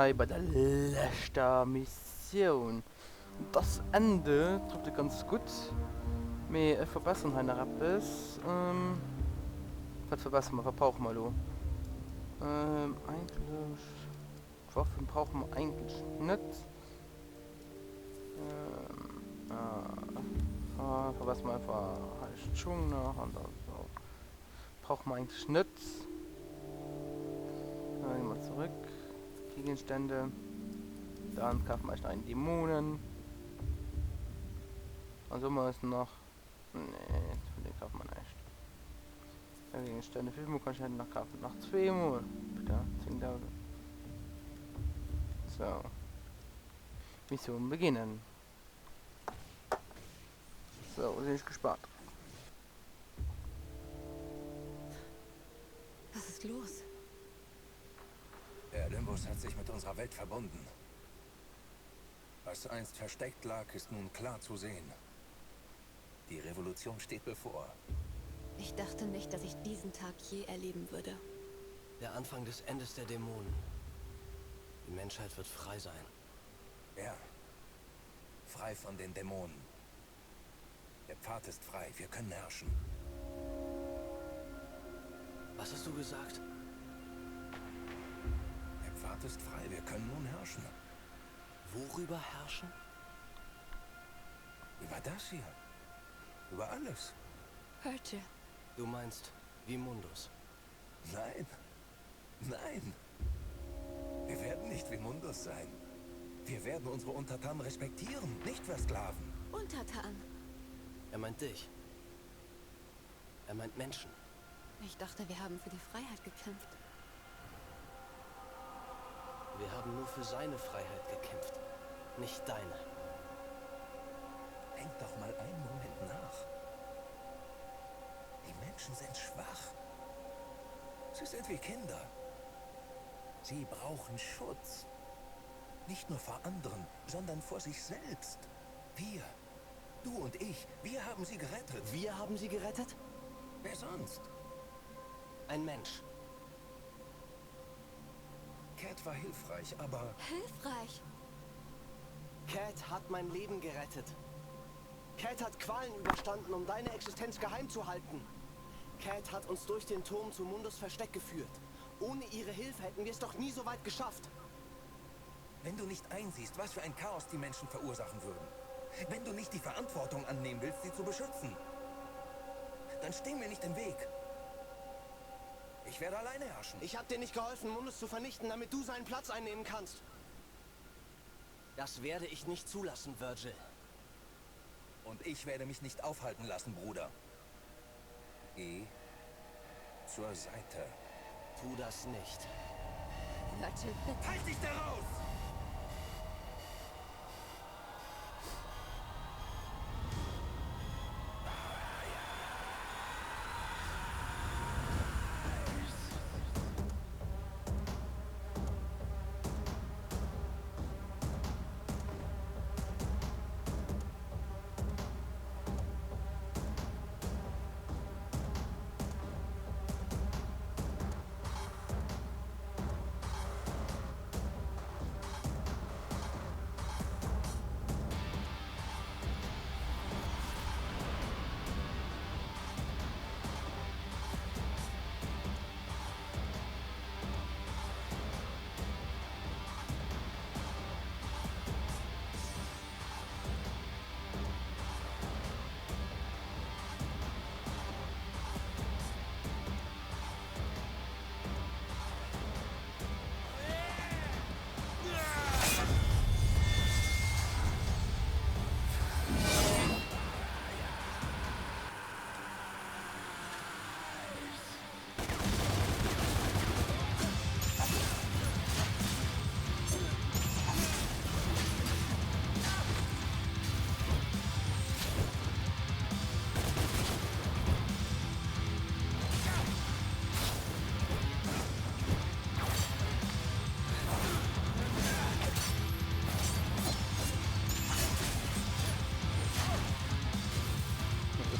hei bei der leschter Missioun. Das Ende trifft et ganz gutt. Mee ech verbessern hei nach eppes. Wat verbessere mer? Wat brauche mer elo? Eigentlech, d'Waffen brauche mer eigentlech net. Verbessere mer einfach hei d'Schung nach an dann brauche mer eigentlech net. Dann gehen wir zurück. Gegenstände. Dann kaufen wir euch noch einen Dämonen. Also wir uns noch. Nee, von den kaufen wir nicht. Gegenstände. Wie viel kann ich noch kaufen? Noch zweimal. Bitte. 10.000. So. Mission beginnen. So, bin ich gespannt. Was ist los? Der Olympus hat sich mit unserer Welt verbunden. Was einst versteckt lag, ist nun klar zu sehen. Die Revolution steht bevor. Ich dachte nicht, dass ich diesen Tag je erleben würde. Der Anfang des Endes der Dämonen. Die Menschheit wird frei sein. Ja. Frei von den Dämonen. Der Pfad ist frei. Wir können herrschen. Was hast du gesagt? Der Pfad ist frei. Wir können nun herrschen. Worüber herrschen? Über das hier. Über alles. Hörte. Du meinst wie Mundus? Nein. Nein. Wir werden nicht wie Mundus sein. Wir werden unsere Untertanen respektieren, nicht versklaven. Untertan? Er meint dich. Er meint Menschen. Ich dachte, wir haben für die Freiheit gekämpft. Wir haben nur für seine Freiheit gekämpft, nicht deine. Denk doch mal einen Moment nach. Die Menschen sind schwach. Sie sind wie Kinder. Sie brauchen Schutz. Nicht nur vor anderen, sondern vor sich selbst. Wir, du und ich, wir haben sie gerettet. Wir haben sie gerettet? Wer sonst? Ein Mensch. Cat war hilfreich, aber... Hilfreich? Cat hat mein Leben gerettet. Cat hat Qualen überstanden, um deine Existenz geheim zu halten. Cat hat uns durch den Turm zu Mundus Versteck geführt. Ohne ihre Hilfe hätten wir es doch nie so weit geschafft. Wenn du nicht einsiehst, was für ein Chaos die Menschen verursachen würden. Wenn du nicht die Verantwortung annehmen willst, sie zu beschützen. Dann steh mir nicht im Weg. Ich werde alleine herrschen. Ich habe dir nicht geholfen, Mundus zu vernichten, damit du seinen Platz einnehmen kannst. Das werde ich nicht zulassen, Virgil. Und ich werde mich nicht aufhalten lassen, Bruder. Geh zur Seite. Tu das nicht. Virgil, bitte. Halt dich da raus!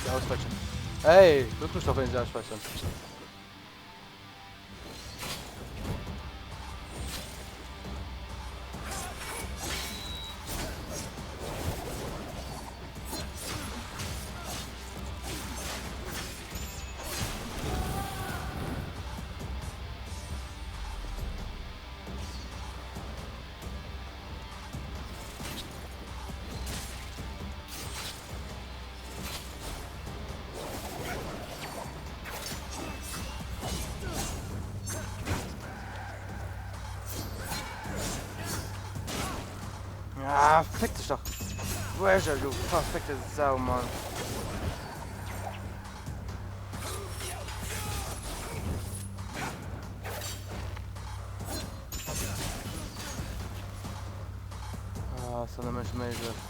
Ausweichen. Hey, du musst doch wenn sie ausweichen. Fick dech dach! Treasure, du verfickte Sau, Mann! Ah, ass doch net méiglech.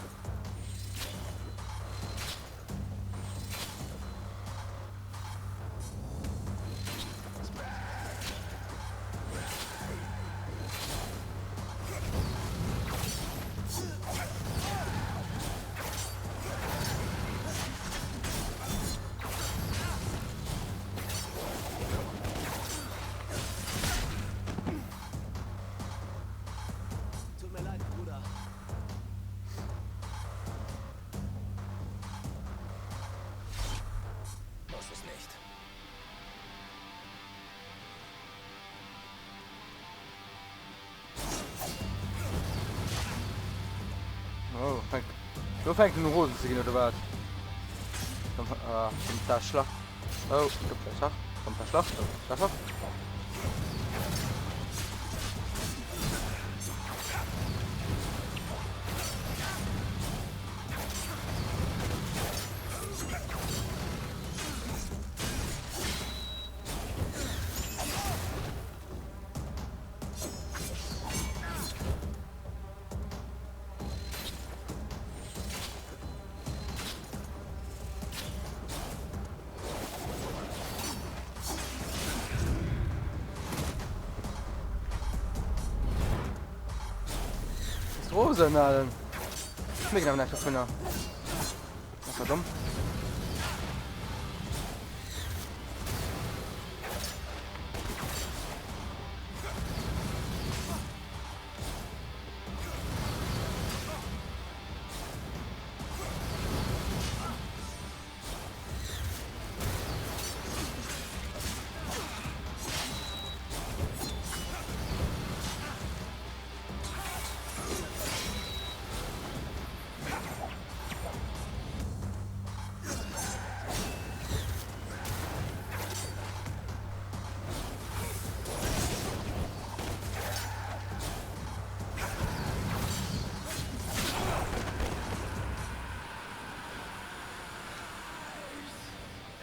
Tut mir leid, Bruder. Muss es nicht. Oh, fängt, do fängt en rosen ze ginn, oder wat? Komm, ah, kommt da Schlag. Oh, kommt da Schlag. Kommt da Schlag. Kommt da Schlag. Ist rosen, Alter. Mir genau näischt dovunner. Das war dumm.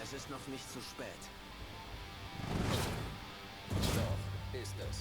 Es ist noch nicht zu spät. Doch, ist es.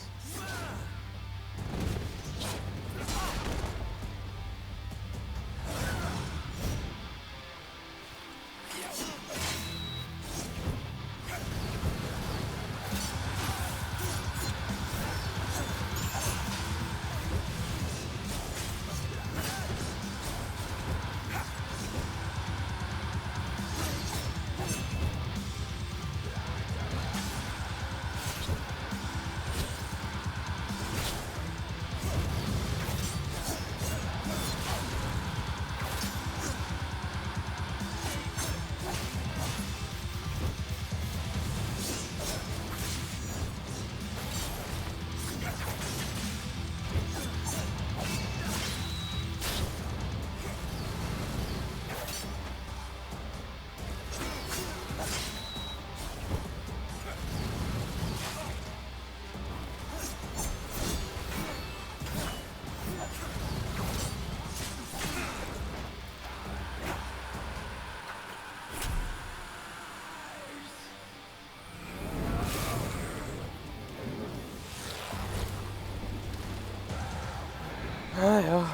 Ah ja.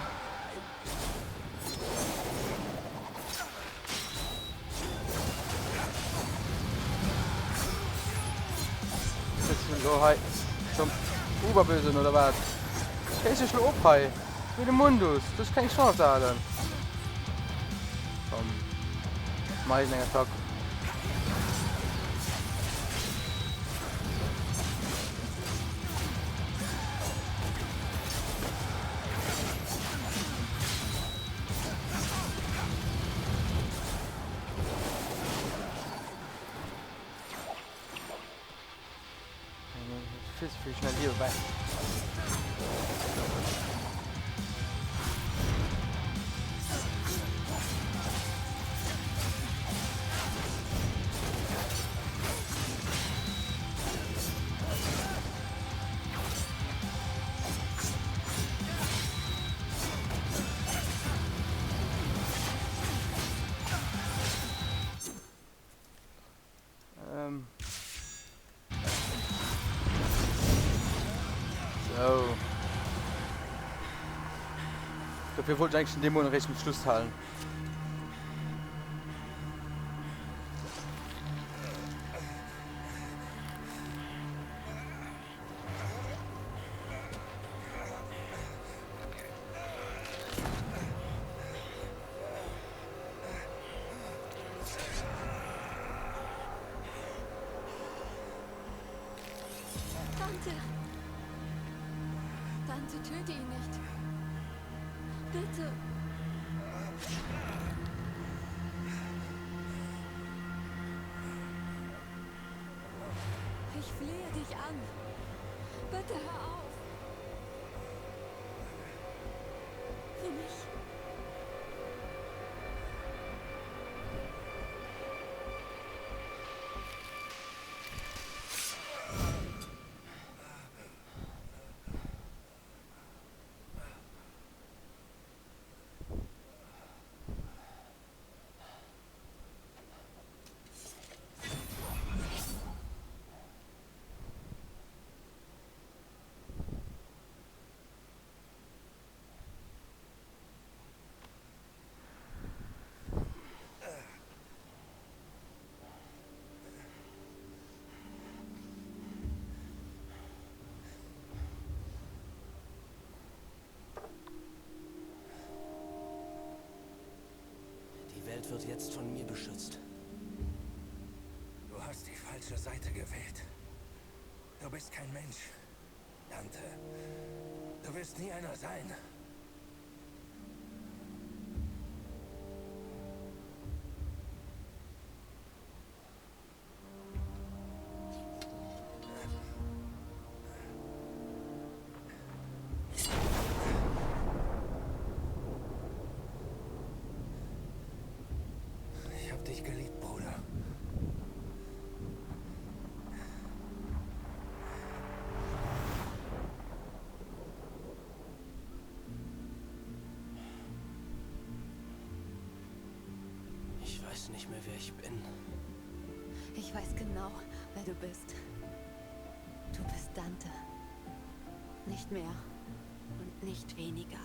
So, hei. Zum Oberbösen oder was? Schéiss dech lo op hei. Wéi de Mundus. Du hues keng Chance, Alen. Komm. Mach ich eng Attack. Viel zu viel schnell hier bei. Dofir wollt ech eigentlech den Dämon eréischt zum Schluss halen. Dante! Dante, töte ihn nicht. Bitte. Ich flehe dich an. Bitte hör auf. Für mich. Die Welt wird jetzt von mir beschützt. Du hast die falsche Seite gewählt. Du bist kein Mensch, Dante. Du wirst nie einer sein. Ich hab dich geliebt, Bruder. Ich weiß nicht mehr, wer ich bin. Ich weiß genau, wer du bist. Du bist Dante. Nicht mehr und nicht weniger.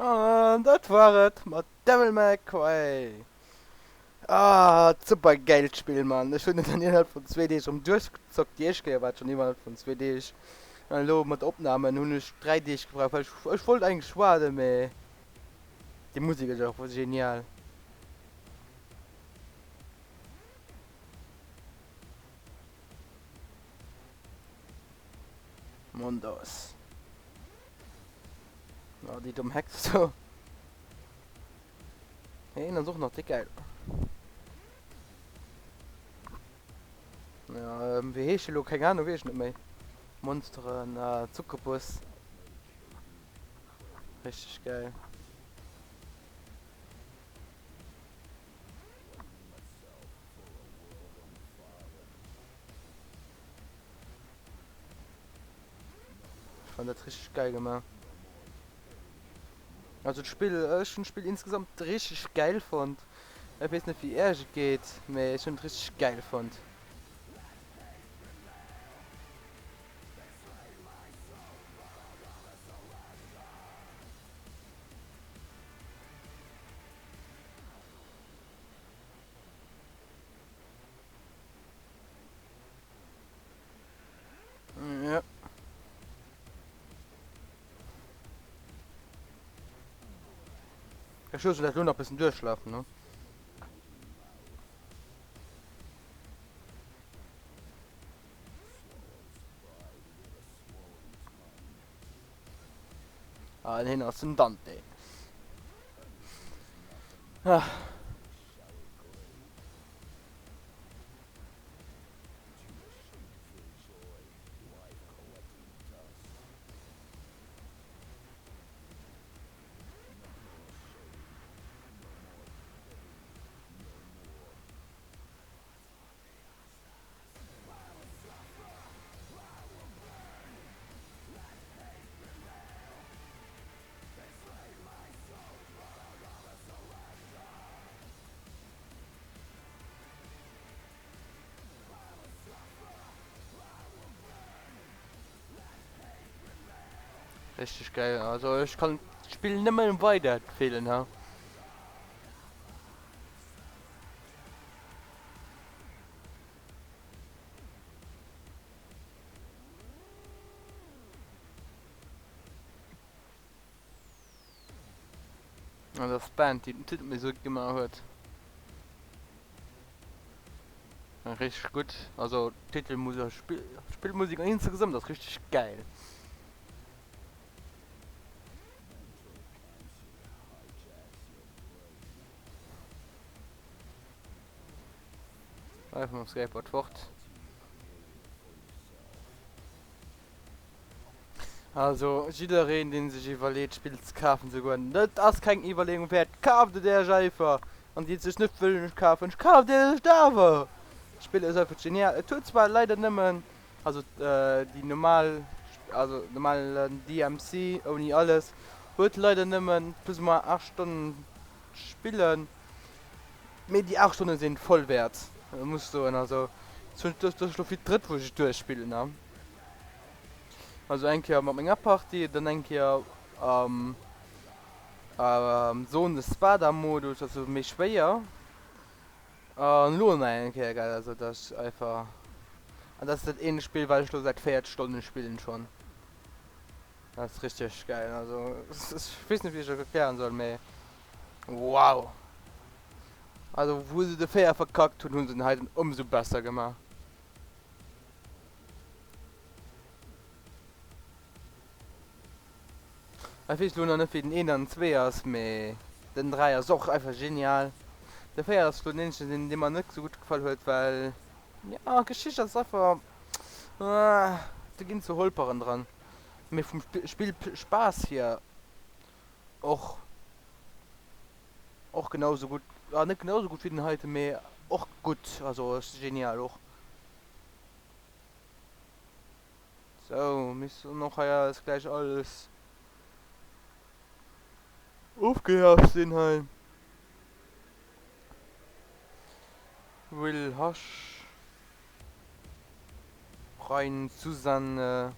An dat war et mat Devil May Cry. Ah, super geilt Spill, Mann. Ech hunn et dann innerhalb vun zwee Deeg erëm duerchgezockt. Déi éischt Kéier war et schonn innerhalb vun zwee Deeg. An elo mat Opnamen hunn ech 3 Deeg gebraucht, well ech, ech wollt eigentlech waarden, mee déi Musek ass och genial. Mondos. Oh, déi domm Hex do. Hey, dann och nach déck geil. Ja, ähm, wéi heescht elo? Keng Ahnung, weess ech net méi. Monsteren, äh, Zuckerbus. Richtig geil. Ich fand dat richtig geil gemacht. Also d'Spill, ech hunn d'Spill insgesamt richteg gäil fonnt. Ech weess net wéi iech et geet, mee ech hunn et richteg gäil fonnt. Ja. Ech loossen dat lo nach bëssen duerchlafen, ne? Ah, hien ass den Dante. Ah. Richteg geil, also ech kann d'Spill nëmmen weider empfehlen ha. An das Band, déi den Titelmusek gemaach huet. Richteg gutt, also Titelmusek, Spill, Spillmusek insgesamt ass richteg geil. Einfach mam Skateboard fort. Also jiddereen deen sech iwwerleet d'Spill ze kafen ze goen, dat ass keng Iwwerleeung wäert, kaaft et iech einfach! An déi et sech net wëllen kafen, kaaft iech et awer! D'Spill ass einfach genial. Et huet zwar leider nëmmen, also déi normal, also normalen DMC ouni alles, huet leider nëmmen plus ou moins 8 Stonnen spillen, mee déi 8 Stonne sinn voll wäert, muss ech soen. Also dat ass elo fir d'drëtt wou ech et duerchspillen. Also eng Kéier mat menger Partie, dann eng Kéier am am Zone Spada Modus, also méi schwéier. An elo nach eng Kéier, gell, also dat ass einfach. An dat ass dat eent Spill wat ech elo säit 40 Stonnen spillen schonn. Dat ass richteg geil, also ech weess net wéi ech dat erklären soll, mee wow! Also wou se de 4 verkackt hunn, hu se den heiten ëmsou besser gemaach. Ech weess lo nach net wéi den 1 an den 2 ass, mee den 3 ass och einfach genial. De 4 ass lo den eenzegen deen dee mer net sou gutt gefall huet, well ja Geschicht ass einfach do ginn ze Holperen dran, mee vum Spill Spaass hier och och genau sou gutt, ah net genau sou gutt wéi den heiten, mee och gutt, also ass genial och. So, misst noch hei alles gleich alles ofgelaf sinn hei. Will Hush. Rein Susanne.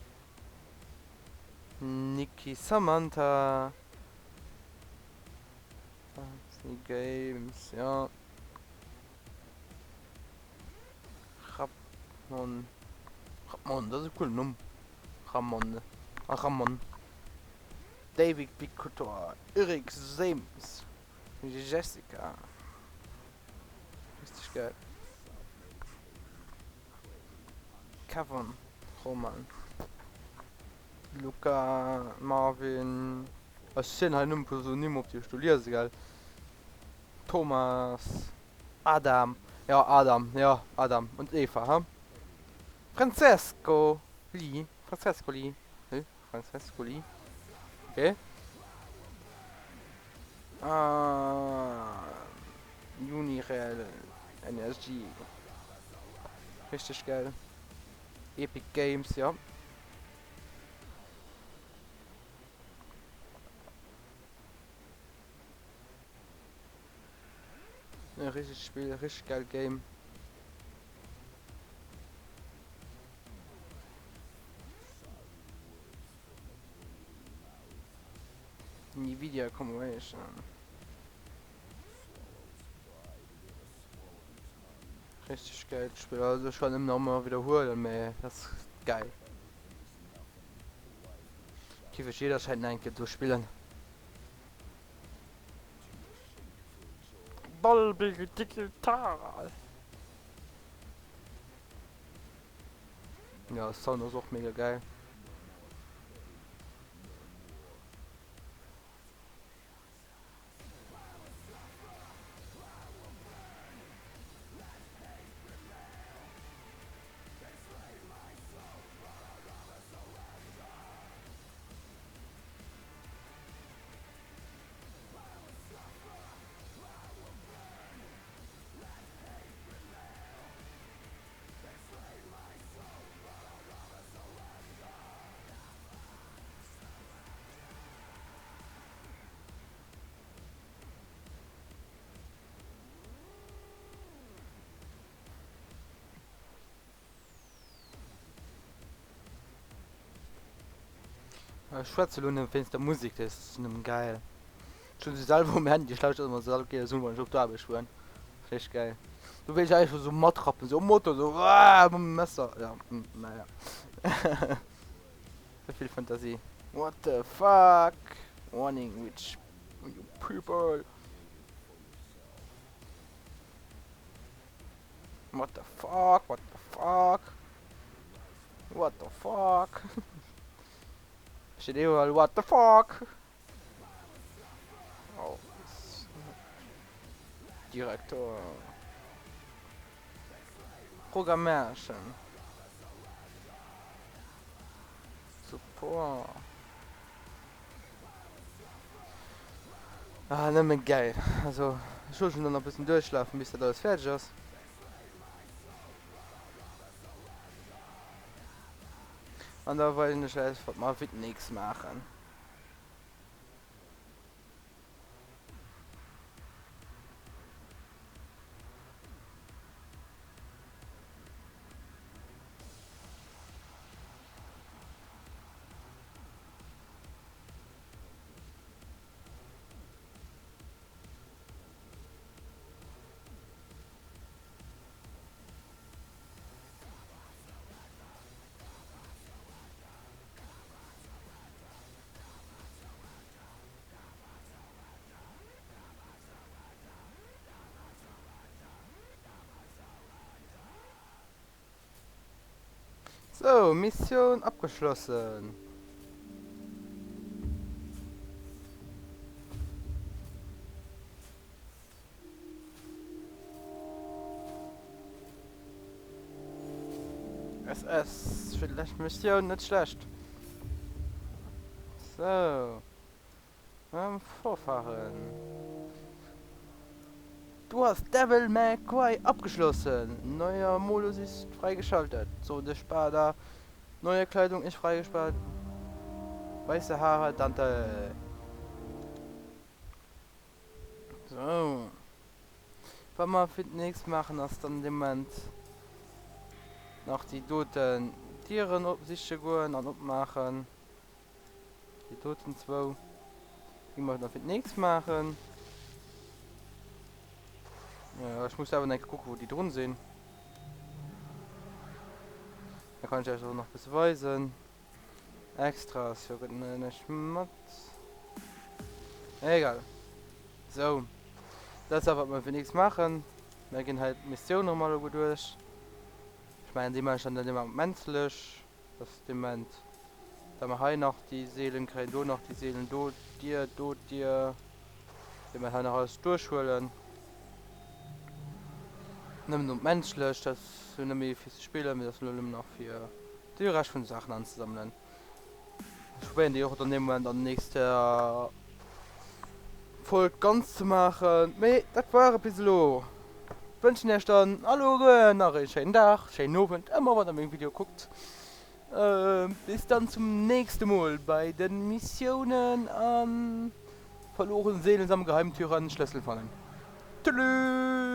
Nikki Samantha. Fantasy Games, ja. Ramon. Ramon, dat ass e coolen Numm. Ramon. Ah, Ramon. David Picotor. Eric James. Jessica. Richtig geil. Kevin. Roman. Luca. Marvin. Ech sinn hei nëmmen e puer sou Nimm op déi ech do liese, gell. Thomas, Adam, ja Adam, ja Adam und Eva, ha? Francesco Li, Francesco Li, hä? Francesco Li, okay. Ah, Unirel Energy, richtig geil. Epic Games, ja. E richtegt Spill, richteg geil Game. Nvidia Corporation. Richteg geilt Spill, also ech kann ëmmer nach wiederhuelen, mee dat ass geil. Giff ech jederzäit nach eng Kéier duerchspillen. Dolby Digital. Ja, Sound ass och mega geil. Ech schwätze lo nëmme wéinst der Musek, déi ass nëmmen geil. Ech hunn se selwer um Handy, ech lauschteren ëmmer sou gär sou wann ech op d'Aarbecht fueren. Richteg geil. Do wéilt ech einfach sou matrappen, sou um Moto, sou aah mam Messer. Ja, naja. Ze vill Fantasie. What the fuck? Warning rich you people. What the fuck? What the fuck? What the fuck? Steht überall what the fuck? Oh. Direktor. Programmärchen. Support. Ah, nëmmen geil. Also, ech loossen dann nach e bëssen duerchlafen, bis dat alles fäerdeg ass. An da weisen ech eis, wat mer fir d'nächst maachen. So, Mission abgeschlossen. SS fir déi lescht Missioun net schlecht. So. Ähm, Vorfahren. Du hast Devil May Cry abgeschlossen. Neuer Modus ist freigeschaltet. So, de Spada. Neue Kleidung ist freigeschaltet. Weiße Haare, Dante. So. Wat mer fir d'nächst maachen ass dann de Moment nach déi doten Dieren op siche goen an opmaachen. Déi doten zwou. Déi mer dann fir d'nächst maachen. Ja, ech muss awer nach kucken, wou déi drun sinn. Da kann ich euch auch noch e bësse weisen. Extras, jo gëtt net mat. Egal. So. Dat ass awer, wat mer fir nächst maachen. Mir ginn hei d'Missioun erëm alleguer duerch. Ech mengen, déi maache ech dann ëmmer menslech. Dat ass de Moment. Da mer hei nach déi Seelen kréien, do nach déi Seelen, do d'Dier, do d'Dier. Déi mer hei nach alles duerchhuelen. Nëmmen op menschlech, dat ass jo net méi fir ze spillen, mee dat ass elo nëmmen nach fir déi Rescht vun de Saachen anzesammelen. Ech probéieren déi och dann dee Moment an der nächster Folg ganz ze maachen. Mee dat war et bis elo. Wënschen iech dann alleguer nach ee schéinen Dag, schéinen Owend, ëmmer wann der meng Video kuckt. Bis dann zum nächste Mol bei den Missiounen an verloren Seelen samt Geheimtüren Schlëssel fannen. Tschüss!